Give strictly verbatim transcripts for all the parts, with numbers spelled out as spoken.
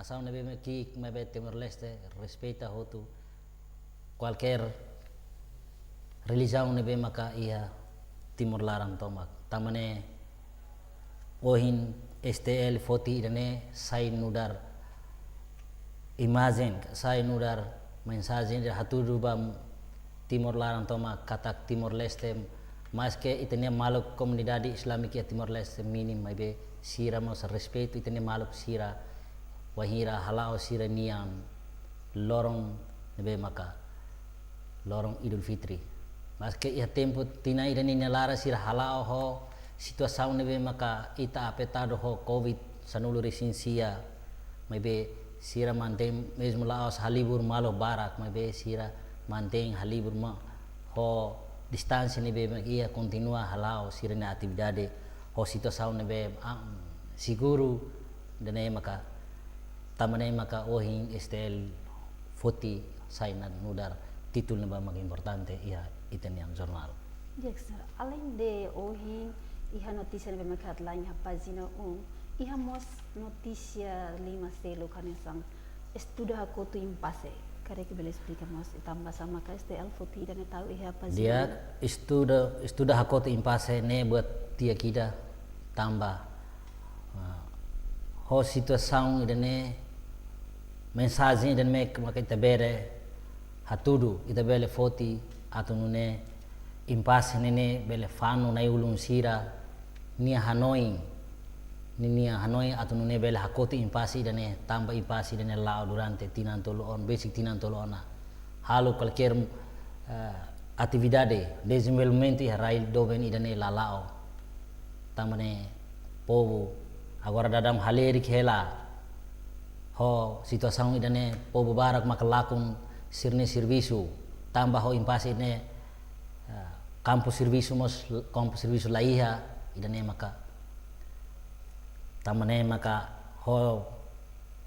Nasaun ne'ebé mak ki'ik, maibé Timor-Leste respeita hotu kualkér relijiaun ne'ebé maka iha Timor laran tomak. Tanba ne'e ohin S T L foti ida-ne'e sai nu'udar imajen, sai nu'udar mensajen ida hatudu ba Timor laran tomak katak Timor-Leste, maske ita-nia maluk komunidade Islámika iha Timor-Leste mínimu, maibé sira mós respeitu ita-nia maluk sira, wainhira hala'o sira-nian loron ne'ebé maka loron Idul Fitri. Maske iha tempu tinan ida-ne'e nia laran sira hala'o ho situasaun ne'ebé maka ita afetadu ho Covid sanulu resin sia, maibé sira mantein mezmu la'ós halibur malu barak, maibé sira mantein halibur mak ho distánsia ne'ebé mak iha, kontinua hala'o sira-nia atividade ho situasaun ne'ebé, ah, seguru, ida-ne'e maka, tanba ne'e maka ohin S T L foti sai nu'udar títulu ne'ebé mak importante iha ita-nia jornál. Di'ak, señór. Alende ohin iha notísia ne'ebé mak headline iha pájina um, iha mós notísia lima seluk hanesan estuda hakotu impase. Karik bele esplika mós, tanba sá maka S T L foti ida-ne'e tau iha pájina Di'ak, um? Estuda, estuda hakotu impase ne'e buat di'ak ida tanba, ah, ho situasaun ida-ne'e, mensajen ida-ne'e mak ita bele hatudu, ita bele foti atu nune'e impase ne'e ne'e bele fanu na'i-ulun sira nia hanoin, ni-, nia hanoin atu nune'e bele hakotu impase ida-ne'e, tanba impase ida-ne'e la'o durante tinan tolu ona, besik tinan tolu ona. Halo kualkér, eh, atividade dezenvolvimentu iha rai doben ida-ne'e la la'o. Tanba ne'e povu agora daudaun halerik hela ho situasaun ida-ne'e, povu barak maka lakon sira-nia servisu, tanba ho impase ne'e, eh, kampu servisu mós, kampu servisu la iha, ida-ne'e maka, tanba ne'e maka ho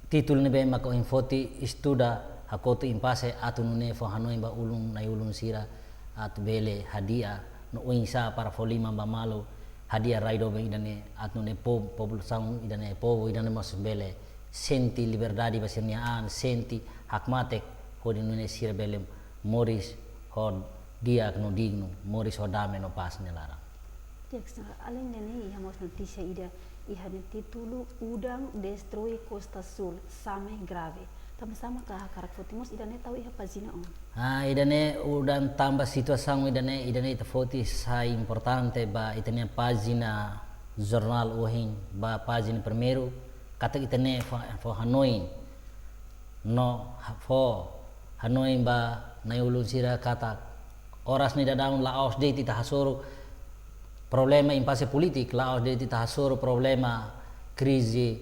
títulu ne'ebé maka ohin foti, estuda hakotu impase atu nune'e fó hanoin ba ulun, na'i-ulun sira atu bele hadi'a no oinsá para fó liman ba malu, hadi'a rai doben ida-ne'e atu nune'e po-, populasaun ida-ne'e, povu ida-ne'e mós bele sente liberdade ba sira-nia an, sente hakmatek hodi nune'e sira bele moris ho di'ak no dignu, moris ho dame no pás nia laran. Di'ak, señór, alende ne'e iha mós notísia ida iha nia títulu Udan Destroi Kosta Súl, Same Grave. Tanba sá maka hakarak foti mós ida-ne'e tau iha pájina um? Ah, ida-ne'e udan tanba situasaun ida-ne'e, ida-ne'e ita foti sai importante ba ita-nia pájina jornál ohin, ba pájina primeiru, katak ita-nia fó, fó hanoin no ha-, fó hanoin ba na'i-ulun sira katak oras ne'e daudaun la'ós de'it ita hasoru problema impase polítiku, la'ós de'it ita hasoru problema krize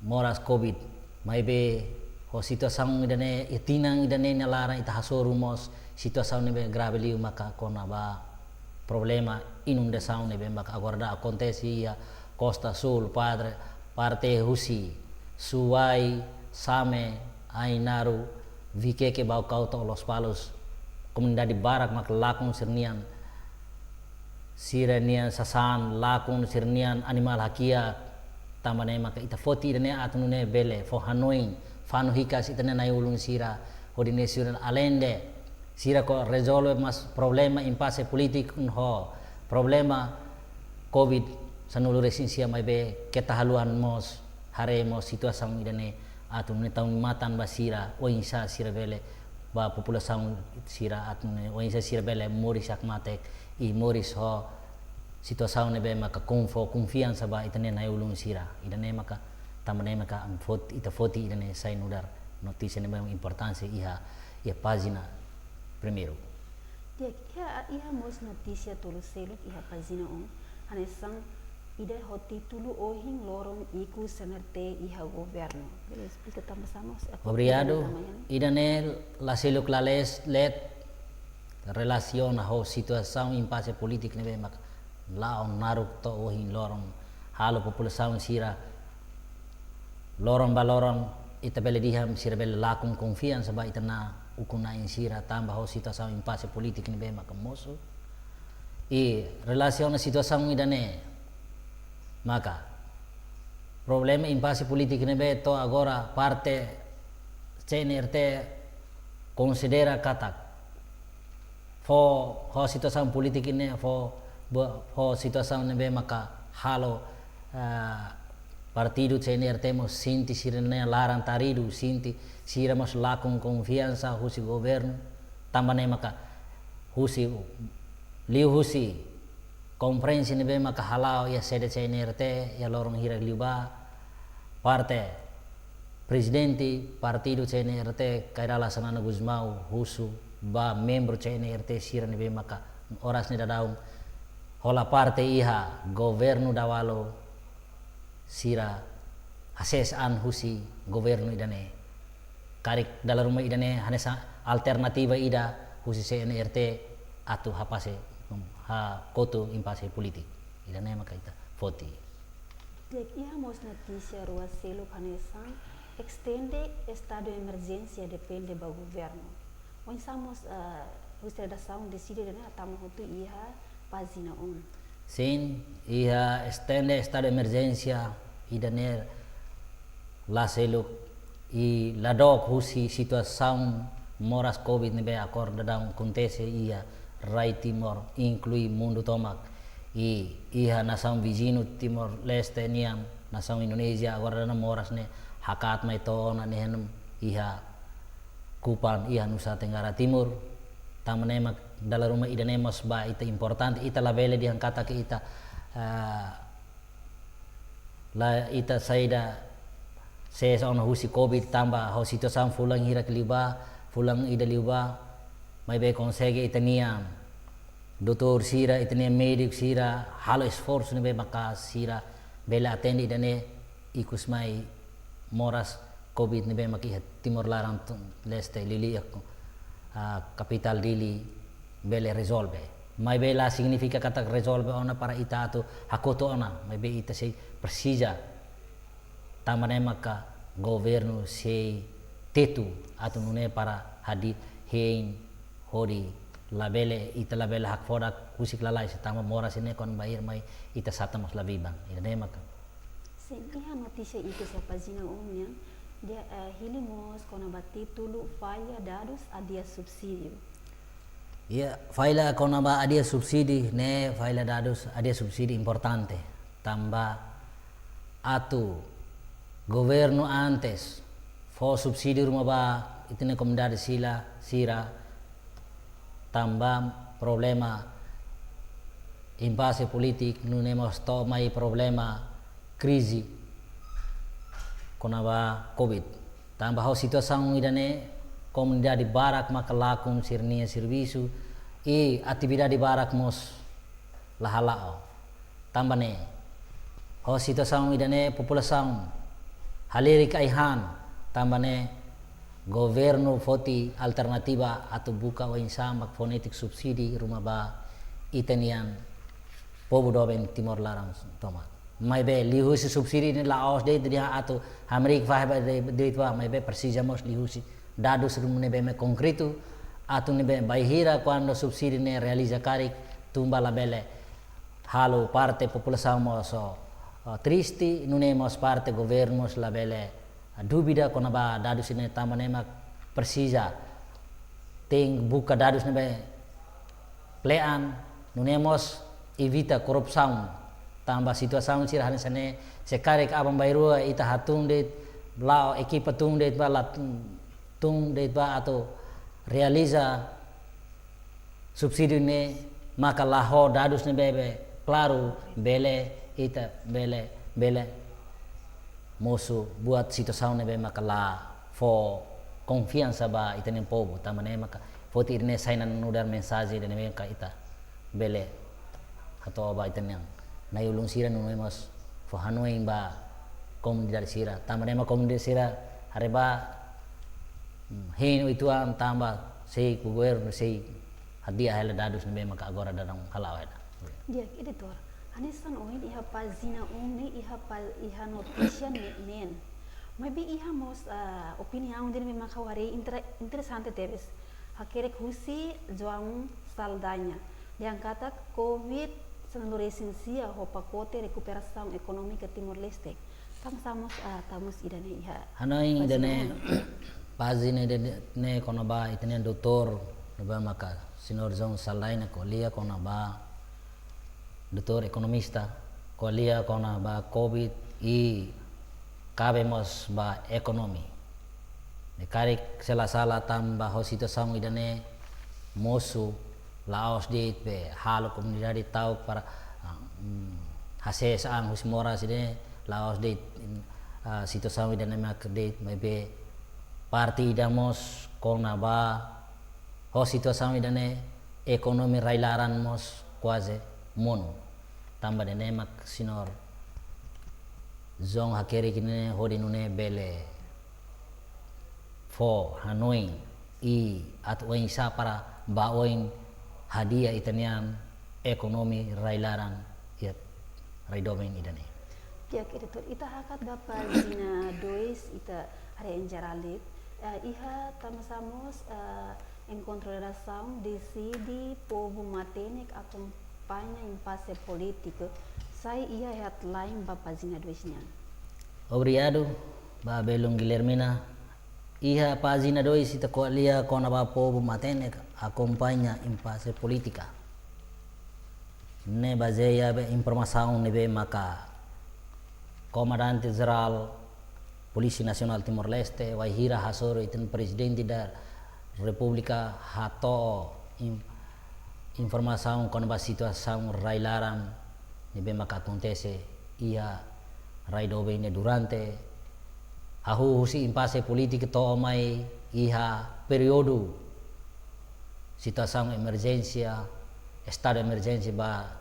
moras Covid. Maibé ho situasaun ida-ne'e, iha tinan ida-ne'e nia laran ita hasoru mós situasaun ne'ebé grave liu maka kona-ba problema inundasaun ne'ebé maka agora daudaun akontese iha Kosta Súl, padre, parte husi Suai, Same, Ainaro, Viqueque, Baucau to'o Lospalos, komunidade barak maka lakon sira-nian, sira-nian sasán, lakon sira-nian animál hakiak, tanba ne'e maka ita foti ida-ne'e atu nune'e bele fó hanoin, fanu hikas ita-nia na'i-ulun sira, hodi nune'e sira alende sira ko rezolve mós problema impase polítiku ho problema Covid sanulu resin sia, maibé keta haluha mós haree mós situasaun ida-ne'e atu nune'e tau matan ba sira, oinsá sira bele, ba populasaun sira atu nune'e oinsá sira bele moris hakmatek i moris ho situasaun ne'ebé maka kon-, fó konfiansa ba ita-nia na'i-ulun sira. Ida-ne'e maka, tanba ne'e maka ami fot-, ita foti ida-ne'e sai nu'udar notísia ne'ebé importánsia iha, iha pájina primeiru. Di'ak, iha, iha mós notísia tolu seluk iha pájina um, hanesan ida ho títulu Ohin Loron Ikus M R T iha Governu. Bele esplika tanba sá mós, eh, Obrigadu. Ida-ne'e tama yang? Ida-ne'e la seluk la leet, leet relasiona ho situasaun impase polítiku ne'ebé maka la'o naruk to'o ohin loron, halo populasaun sira loron ba loron, ita bele dehan sira bele lakon konfiansa ba ita-nia ukun-na'in sira tanba ho situasaun impase polítiku ne'ebé maka mosu. I relasiona situasaun ida-ne'e maka Problema impase polítika ne'ebé to'o agora parte C N R T konsidera katak fó, ho situasaun polítika ne'e fó, bo-, ho situasaun ne'ebé maka halo, ah, partidu C N R T mós sente sira-nia laran taridu, sente sira mós lakon konfiansa husi governu, tanba ne'e maka husi, liuhusi konferénsia ne'ebé maka hala'o iha sede C N R T iha loron hirak liubá, parte prezidente partidu C N R T, Kay Rala Xanana Gusmão, husu ba membru C N R T sira ne'ebé maka oras ne'e daudaun hola parte iha governu Davao, sira hasees an husi governu ida-ne'e. Karik dala ruma ida-ne'e hanesan alternativa ida husi C N R T atu hapase, hakotu impase polítika. Ida-ne'e maka ita foti. Di'ak, iha mós notísia rua seluk hanesan estende estadu emerjénsia depende ba governu. Oinsá mós, ah, husi redasaun deside ida-ne'e hatama hotu iha pájina um. Sin, iha estende estadu emerjénsia ida-ne'e la seluk i la dook husi situasaun moras covid ne'ebé agora daudaun akontese iha rai Timor, inklui mundu tomak. I iha nasaun viziñu Timor-Leste nian, nasaun Indonézia, agora daudaun moras ne'e hakat mai to'o ona ne'e iha Kupang, iha Nusa Tenggara Timur. Tanba ne'e mak dala ruma ida-ne'e mós ba ita importante, ita labele dehan katak ita, ah, la ita saida sees ona husi covid tanba ho situasaun fulan hirak liubá, fulan ida liubá, maibé konsege ita-nia doutór sira, ita-nia médiku sira halo esforsu ne'ebé maka sira bele atende ida-ne'e, ikus mai moras covid ne'ebé maka iha Timor laran tu-, leste liuliu iha, ah, kapitál Dili bele rezolve. Maibé la signifika katak rezolve ona para ita atu hakotu ona, maibé ita sei presiza. Tanba ne'e maka governu sei tetu atu nune'e para hadi'a hein hodi labele, ita labele hakfodak husik lalais tanba moras ne'e kuandu bainhira mai ita satan mós la biban. Ida-ne'e maka. Sin, iha notísia ikus iha pájina um nian, di'ak, eh, hili mós kona-ba títulu falla dadus adia subsídiu. Iha, falla kona-ba adia subsídiu ne'e, falla dadus adia subsídiu importante. Tanba atu governu antes fó subsídiu ruma ba ita-nia komunidade sira, sira tanba problema impase polítika, nune'e mós to'o mai problema krize kona-ba covid. Tanba ho situasaun ida-ne'e, komunidade barak maka lakon sira-nia servisu, i atividade barak mós la hala'o. Tanba ne'e, ho situasaun ida-ne'e populasaun halerik ai-han, tanba ne'e governu foti alternativa atu buka oinsá mak fó netik subsídiu ruma ba ita-nian povu doben Timor laran tomak. Maibé liuhusi subsídiu ne'e la'ós de'it atu hamriik fahe ba de'it, de'it ba, maibé presiza mós liuhusi dadus ruma ne'ebé mak konkretu, atu ne'ebé bainhira kuandu subsídiu ne'e realiza karik tun ba labele halo parte populasaun mós, eh, triste, nune'e mós parte governu mós labele dúvida kona-ba dadus ne'e tanba ne'e mak presiza tenke buka dadus ne'ebé plean, nune'e mós evita korrupsaun. Tanba situasaun sira hanesan ne'e, se karik aban-bainrua ita hatún de'it, la'o ekipa tun de'it ba, la tun, tun de'it ba atu realiza subsídiu ne'e maka la ho dadus ne'ebé klaru, bele ita, bele, bele mosu buat situasaun ne'ebé maka la fó konfiansa ba ita-nia povu, tanba ne'e maka foti ida-ne'e sai nu'udar mensajen ida-ne'ebé maka ita bele hato'o ba ita-nia na'i-ulun sira, nune'e mós fó hanoin ba komunidade sira, tanba ne'e mak komunidade sira haree ba, hmm, hein uitoan tanba sei governu sei hadi'a hela dadus ne'ebé maka agora daudaun hala'o hela. Di'ak, editór. Hanesan ohin iha pájina um ne'e iha pa-, iha notísia ne'e neen. Maibé iha mós, ah, opiniaun ida ne'ebé maka ha'u haree intere-, interesante tebes. Hakerek husi João Saldanha. Dehan katak covid sanulu-resin-sia ho pakote rekuperasaun ekonómika Timor-Leste. Tanba sá mós, ah, tau mós ida-ne'e iha. Hanoin pájina ida-ne'e, unu. Pájina ida-ne'e kona-ba ita-nia doutór, ne'ebé maka Señór João Saldanha ko'alia kona-ba, doutór ekonomista, ko'alia kona-ba covid i kabe mós ba ekonomi. Ne'e karik sei la sala tanba ho situasaun ida-ne'e mosu la'ós de'it be halo komunidade ta'uk para, ah, mm, hasees an husi moras ida-ne'e la'ós de'it, ah, situasaun ida-ne'e mak de'it maibé parte ida mós kona-ba ho situasaun ida-ne'e ekonomi rai-laran mós kuaze monu. Tanba ne'e mak Señór João hakerek ne'e hodi nune'e bele fó hanoin i atu oinsá para ba oin hadi'a ita-nian ekonomi rai-laran iha rai doben ida-ne'e. Di'ak, editór, ita hakat ba pájina dois, ita haree em geral de'it. Eh, iha tanba sá mós, eh, enkontru redasaun deside povu matenek akompaña impase polítiku. Sai iha headline ba pájina dois nian. Obrigadu ba belun Guilhermina. Iha pájina dois ita ko'alia kona-ba povu matenek akompaña impase polítika. Ne'e bazeia be informasaun ne'ebé maka Komandante Jerál Polísia Nasionál Timor-Leste, wainhira hasoru ita-nia Prezidente da Repúblika hato'o in-, informasaun kona-ba situasaun rai-laran ne'ebé maka akontese iha rai doben ne'e durante hahú husi impase polítika to'o mai iha períodu situasaun emerjénsia, estadu emerjénsia ba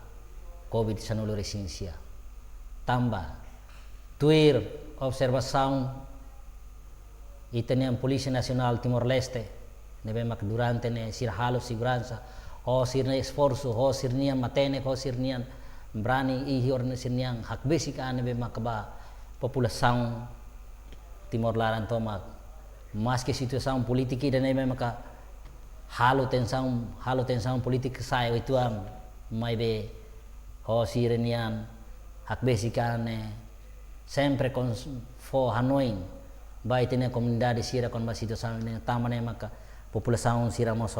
covid sanulu resin sia. Tanba tuir observasaun ita-nian Polísia Nasionál Timor-Leste, ne'ebé mak durante ne'e sira halo seguransa, ho sira-nia esforsu, ho sira-nian matenek, ho sira-nian brani, i hodi nune'e sira-nian hakbesik an ne'ebé mak ba populasaun Timor laran tomak. Maske situasaun polítika ida-ne'e maka halo tensaun, halo tensaun polítika sa'e uitoan, maibé ho sira-nian hakbesik an ne'e sempre kons-, fó hanoin ba ita-nia komunidade sira kona-ba situasaun ne'e, tanba ne'e maka populasaun sira mós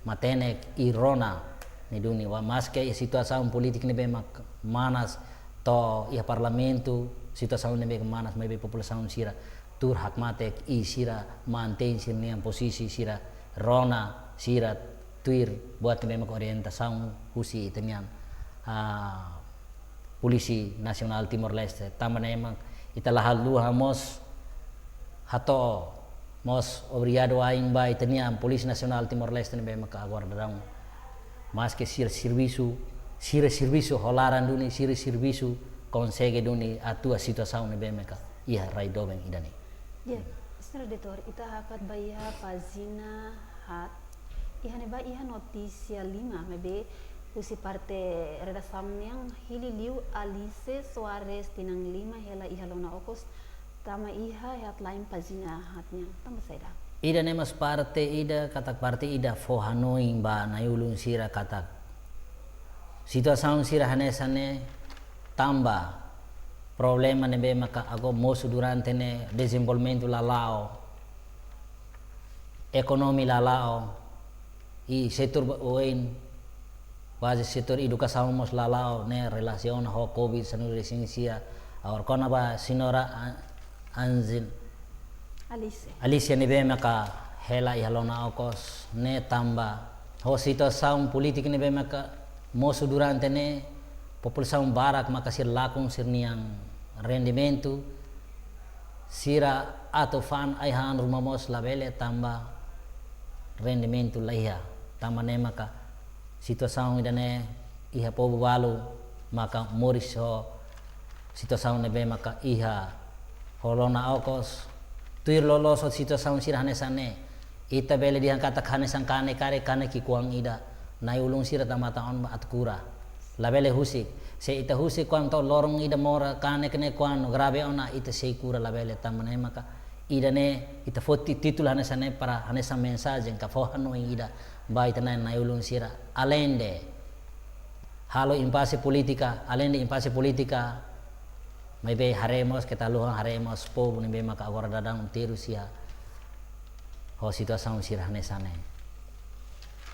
matenek i rona ne'e duni. Wa maske situasaun polítika ne'ebé mak manas to'o iha parlamentu, situasaun ne'ebé manas, maibé populasaun sira tuur hakmatek i sira mantein sira-nian pozisi, sira rona, sira tuir buat ne'ebé mak orientasaun husi ita-nian, ah, Polísia Nasionál Timor-Leste. Tanba ne'e mak ita la haluha mós hato'o mós obrigadu ain ba ita-nian Polísia Nasionál Timor-Leste ne'ebé maka agora daudaun, maske sira servisu, sira servisu ho laran duni, sira servisu konsege duni atua situasaun ne'ebé maka iha rai doben ida-ne'e. Ya, señór editór, ita hakat ba iha pájina haat. Iha ne'ebá iha notísia lima, maibé husi parte redasaun nian hili liu Alice Soares tinan lima hela iha lona okos, tanba iha headline pájina haat nian. Tanba saida? Ida-ne'e mós parte ida, katak parte ida fó hanoin ba na'i-ulun sira katak situasaun sira hanesan ne'e tanba problema ne'ebé maka agora mosu durante ne'e, dezenvolvimentu la la'o, ekonomia la la'o, i setór ba-, oin, baze setór edukasaun mós la la'o ne'e relasiona ho covid sanulu resin sia. Agora kona-ba señora An-, Anzin Alice. Alice ne'ebé maka hela iha lona okos ne'e tanba ho situasaun polítika ne'ebé maka mosu durante ne'e, populasaun barak maka sira lakon sira-nian rendimentu, sira atu fa'an ai-han ruma mós labele tanba rendimentu la iha. Tanba ne'e maka situasaun ida-ne'e iha povu balu maka moris ho situasaun ne'ebé maka iha ho lona okos. Tuir loloos ho situasaun sira hanesan ne'e, ita bele dehan katak hanesan kanek karik, kanek ki'ikoan ida, na'i-ulun sira tama tan ba atu kura. Labele husik. Se ita husik kuandu to'o loron ida mora kanek ne'e kuandu grave ona, ita sei kura labele. Tanba ne'e maka ida-ne'e ita foti títulu hanesan ne'e para hanesan mensajen ka fó hanoin ida ba ita-nia na'i-ulun sira. Aleinde halo impase polítika, aleinde impase polítika, Maibé haree mós, keta haluha haree mós povu ne'ebé maka agora daudaun terus iha ho situasaun sira hanesan ne'e.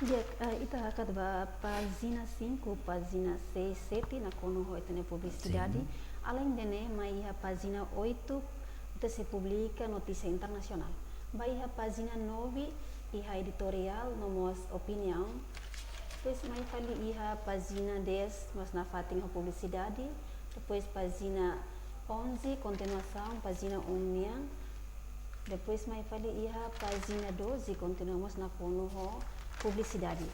Di'ak, eh, ita hakat ba pájina cinco, pájina seis, sete nakonu ho ita-nia publisidade. Sin. Além de ne'e, mai iha pájina oito, ita sei publika notísia internasionál. Ba iha pájina nove, iha editoriál no mós opiniaun. Depois mai fali iha pájina dez, mós nafatin ho publisidade. Depois pájina onze, kontinuasaun pájina um nian. Depois mai fali iha pájina doze, kontinua mós nakonu ho publisidade.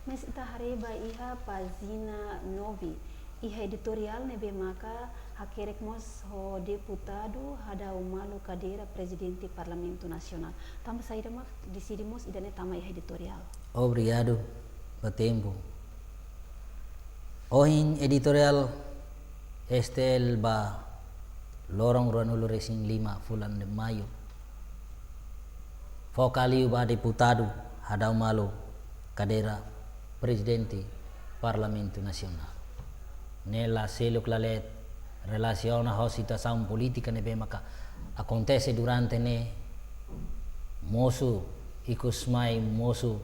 Mas ita haree ba iha pájina nove, iha editoriál ne'ebé maka hakerek mós ho deputadu hadau malu kadeira prezidente Parlamentu Nasionál. Tanba saida mak deside mós ida-ne'e tama iha editoriál? Obrigadu ba tempu. Ohin editoriál S T L ba loron ruanulu-resin-lima fulan de Maiu. Foka liu ba deputadu hadau malu kadeira prezidente Parlamentu Nasionál. Ne'e la seluk la leet relasiona ho situasaun polítika ne'ebé maka akontese durante ne'e, mosu ikus mai mosu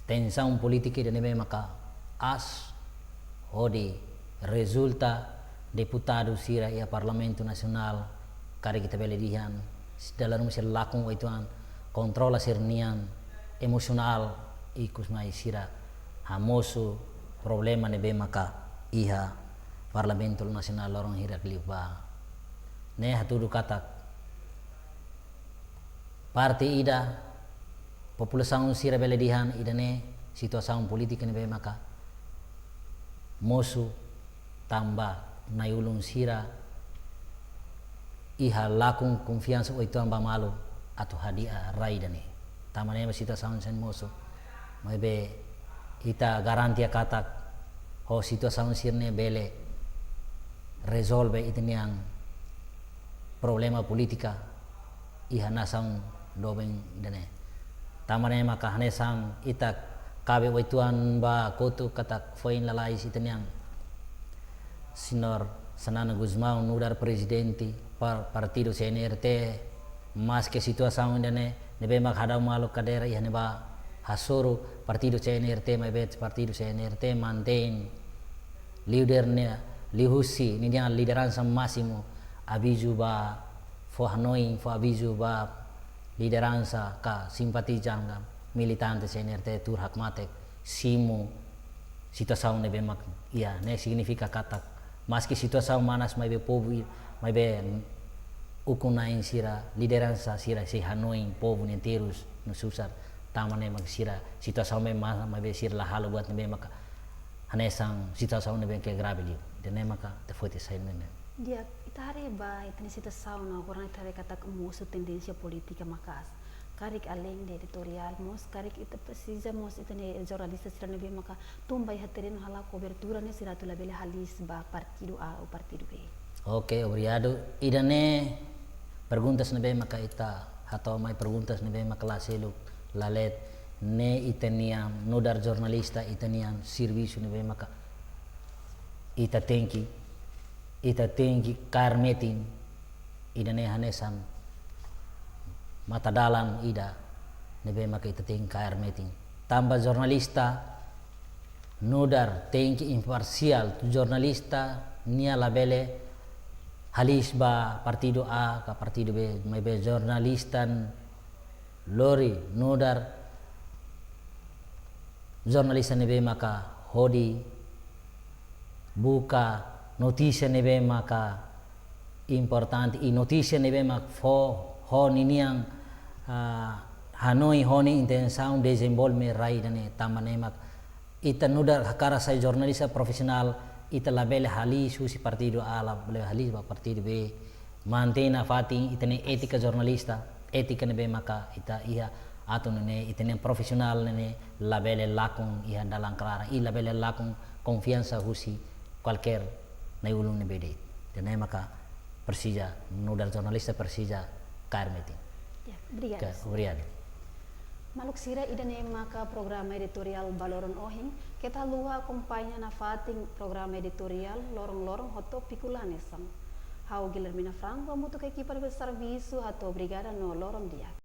tensaun polítika ida ne'ebé maka aas hodi rezulta deputadu sira iha Parlamentu Nasionál, karik ita bele dehan, dala ruma sira lakon uitoan kontrola sira-nian emosionál, ikus mai sira hamosu problema ne'ebé maka iha Parlamentu Nasionál loron hirak liubá. Ne'e hatudu katak parte ida, populasaun sira bele dehan ida-ne'e situasaun polítika ne'ebé maka mosu tanba na'i-ulun sira iha lakon konfiansa uitoan ba malu atu hadi'a rai ida-ne'e. Tanba ne'e mak situasaun sira mosu. Maibé ita garantia katak ho situasaun sira-ne'e bele rezolve ita-nia problema polítika iha nasaun doben ida-ne'e. Tanba ne'e maka hanesan ita kabe uitoan ba kotuk katak foin lalais ita-nia Señór Xanana Gusmão nu'udar prezidente par-, partidu C N R T, maske situasaun ida-ne'e, ne'ebé mak hadau malu kadeira iha ne'ebá hasoru partidu C N R T, maibé partidu C N R T mantein líder ne'e, liuhusi ninia lideransa másimu, avizu ba, fó hanoin, fó avizu ba lideransa ka simpatizan ka militante C N R T tuur hakmatek simu situasaun ne'ebé mak iha, ne'e signifika katak maske situasaun manas maibé povu i-, maibé ukun-na'in sira, lideransa sira sei hanoin povu nia terus no susar, tanba ne'e mak sira situasaun ne'ebé manas maibé sira la halo buat ne'ebé maka hanesan situasaun ne'ebé ke grave liu. Ida-ne'e maka ita foti sai ne'e. Di'ak, ita haree ba ita-nia situasaun agora ne'e ita haree katak mosu tendénsia polítika maka'as. Karik além de editoriál mós, karik ita presiza mós ita-nia jornalista sira ne'ebé maka tun ba iha terrenu hala'o kobertura ne'e sira atu labele halis ba partidu A ou partidu B. Oke, obrigadu. Ida-ne'e perguntas ne'ebé maka ita hato'o mai, perguntas ne'ebé maka la seluk la leet, ne'e ita-nia nu'udar jornalista ita-nia servisu ne'ebé maka ita tenke, ita tenke kaer metin, ida-ne'e hanesan matadalan ida ne'ebé maka ita tenke kaer metin. Tanba jornalista nu'udar tenke imparsiál, jornalista nia labele halis ba partidu A ka partidu B, maibé jornalista lori nu'udar jornalista ne'ebé maka hodi buka notísia ne'ebé maka importante, i notísia ne'ebé mak fó ho ninian, ah, hanoin ho nia intensaun dezenvolve rai ida-ne'e. Tanba ne'e mak ita nu'udar hakarak sai jornalista profisionál, ita labele halis husi partidu A, labele halis ba partidu B. Mantein nafatin ita-nia étika jornalista, étika ne'ebé maka ita iha atu nune'e ita-nia profisionál ne'e labele lakon iha dalan klaran, i labele lakon konfiansa husi kualkér na'i-ulun ne'ebé de'it. Ida-ne'e maka presiza, nu'udar jornalista presiza kaer metin. Ya, obrigadu. Oke, obrigadu. Maluk sira, ida-ne'e maka programa editoriál ba loron ohin, keta haluha akompaña nafatin programa editoriál loron-loron ho tópiku la hanesan. Ha'u Guilhermina Franco, hamutuk ho ekipa ne'ebé servisu, hato'o obrigada no loron di'ak.